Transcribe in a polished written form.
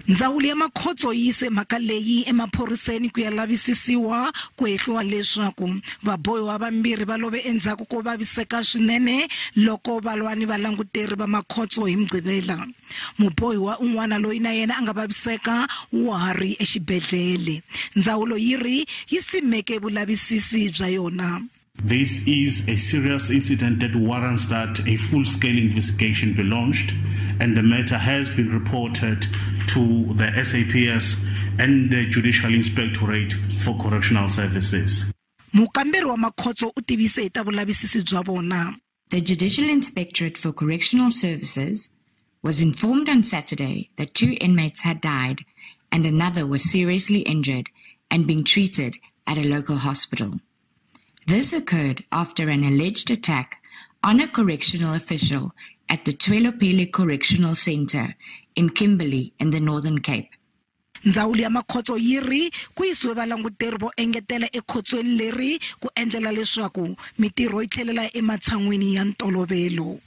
Ndzawulo ya makhotso yi yise mhaka leyi emaphoriseni ku ya lavisisiwa ku hehliwa leswaku vabohiwa vambirhi va love endzhaku ko vaviseka swinene loko va lwa ni valanguteri va makhotso hi Mugqivela. Mubohiwa un'wana loyi na yena a nga vaviseka wa ha ri exibedhlele. Ndzawulo yi ri yi simeke vulavisisi bya yona. This is a serious incident that warrants that a full-scale investigation be launched, and the matter has been reported to the SAPS and the Judicial Inspectorate for Correctional Services. Mukamberi wa makhotso u tivise hi ta vulavisisi bya vona. The Judicial Inspectorate for Correctional Services was informed on Saturday that 2 inmates had died and another was seriously injured and being treated at a local hospital. This occurred after an alleged attack on a correctional official at the Tswelopele Correctional Centre in Kimberley in the Northern Cape. Ndzawulo ya makhotso yi ri ku yisiwe valanguteri vo engetela ekhotsweni leri ku endlela leswaku mitirho yi tlhelela ematshan'wini ya ntolovelo.